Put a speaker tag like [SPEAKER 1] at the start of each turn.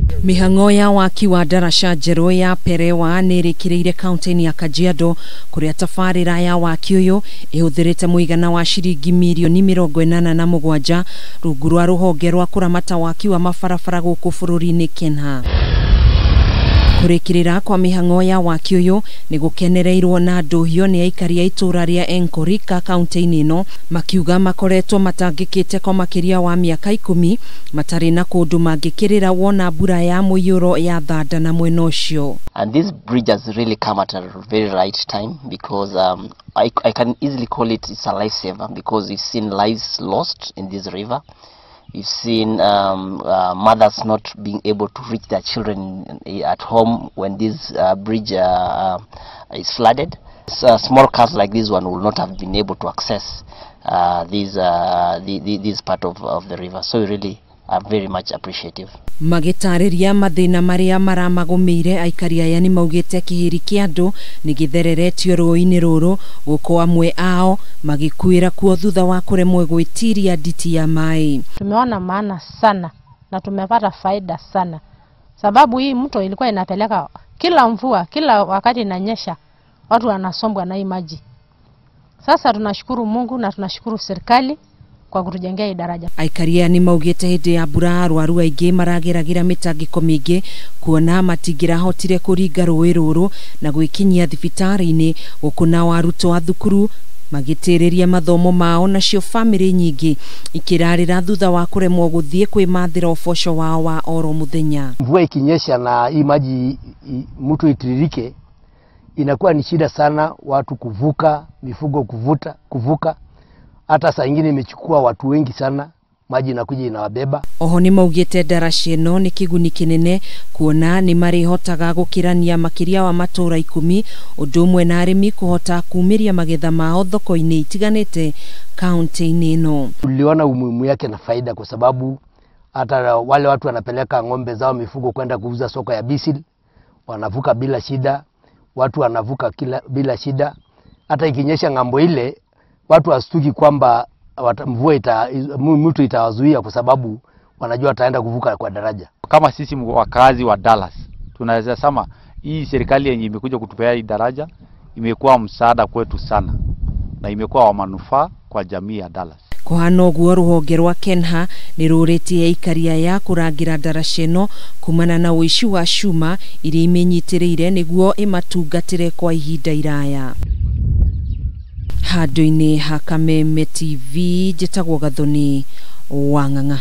[SPEAKER 1] Mĩhang'o ya waki wa ndaraca njerũ ya Perewa nĩ ĩrĩkĩrĩire kaunti-inĩ ya Kajiado, kũrĩa tabarĩra ya waki ũyũ ĩhũthĩrĩte mũigana wa ciringi mirioni 87 rungu rwa rũhonge rwa kũramata waki wa mabarabara gũkũ bũrũri-inĩ KENHA. Kũrĩkĩrĩra kwa mĩhang'o ya waki ũyũ nĩ gũkenereirwo na ndũhio nĩ aikari a itũũra rĩa Enkorika kaunti-inĩ ĩno, makiuga makoretwo matangĩkĩte kwa makĩria wa mĩaka 10 matarĩ na kũndũ mangĩkĩrĩra wona mbura ya mũiyũro ya thanda na mwena ũcio.
[SPEAKER 2] And this bridge has really come at a very right time because I can easily call it it's a lifesaver because we've seen lives lost in this river. We've seen mothers not being able to reach their children at home when this bridge is flooded. So, small cars like this one will not have been able to access this part of the river. So we really are very much appreciative.
[SPEAKER 1] Magĩtarĩria mathĩna marĩa maramagũmĩire, aikari aya nĩ maugĩte kĩhĩri kĩa andũ nĩ gĩthereretio rũĩ-inĩ rũrũ, gũkũ amwe ao magĩkuĩra kuo thutha wa kũremwo gwĩtiria nditi ya maĩ.
[SPEAKER 3] Tumeona maana sana na tumepata faida sana, sababu hii mto ilikuwa inapeleka kila mvua, kila wakati inanyesha watu wanasombwa na hii maji. Sasa tunashukuru Mungu na tunashukuru serikali kwa kutujengea hii daraja.
[SPEAKER 1] Aikari aya nĩ maugĩte hĩndĩ ya mbura arwaru aingĩ marageragĩra mĩtangĩko mĩingĩ kuona matingĩrahotire kũringa rũĩ rũrũ na gwĩkinyia thibitarĩ-inĩ, gũkũ nao arutwo a thukuru magĩtĩrĩria mathomo mao, nacio bamĩrĩ nyingĩ ikĩrarĩra thutha wa kũremwo gũthiĩ kwĩmathĩra ũboco wao wa oro mũthenya.
[SPEAKER 4] Mvua ikinyesha na hii maji mto itiririke, inakuwa ni shida sana watu kuvuka, mifugo kuvuka. Hata saa ingine imechukua watu wengi sana, maji inakuja inawabeba.
[SPEAKER 1] Oho nĩ maugĩte ndaraca ĩno nĩ kĩguni kĩnene kuona nĩ marĩhotaga gũkĩrania makĩria wa matũũra 10, ũndũ ũmwe na arĩmi kũhota kumĩria magetha mao thoko-inĩ itiganĩte kaunti-inĩ ĩno.
[SPEAKER 4] Tuliona umuhimu yake na faida kwa sababu hata wale watu wanapeleka ng'ombe zao mifugo kwenda kuuza soko ya Bisil, wanavuka bila shida, watu wanavuka bila shida. Hata ikinyesha ng'ambo ile watu wastuki kwamba mvua mtu itawazuia kwa sababu wanajua wataenda kuvuka kwa daraja.
[SPEAKER 5] Kama sisi wakazi wa Dallas tunaweza sema hii serikali yenye imekuja kutupea hii daraja imekuwa msaada kwetu sana na imekuwa wa manufaa kwa jamii ya Dallas.
[SPEAKER 1] Kũhana ũguo, rũhonge rwa KENHA nĩ rũrĩtie aikari aya kũrangĩra ndaraca ĩno kumana na ũici wa cuma iria imĩnyitĩrĩire nĩguo ĩmatungatĩre kwa ihinda iraya. Handũ-inĩ ha Kameme TV, njĩtagwo Gathoni wa Ng'ang'a.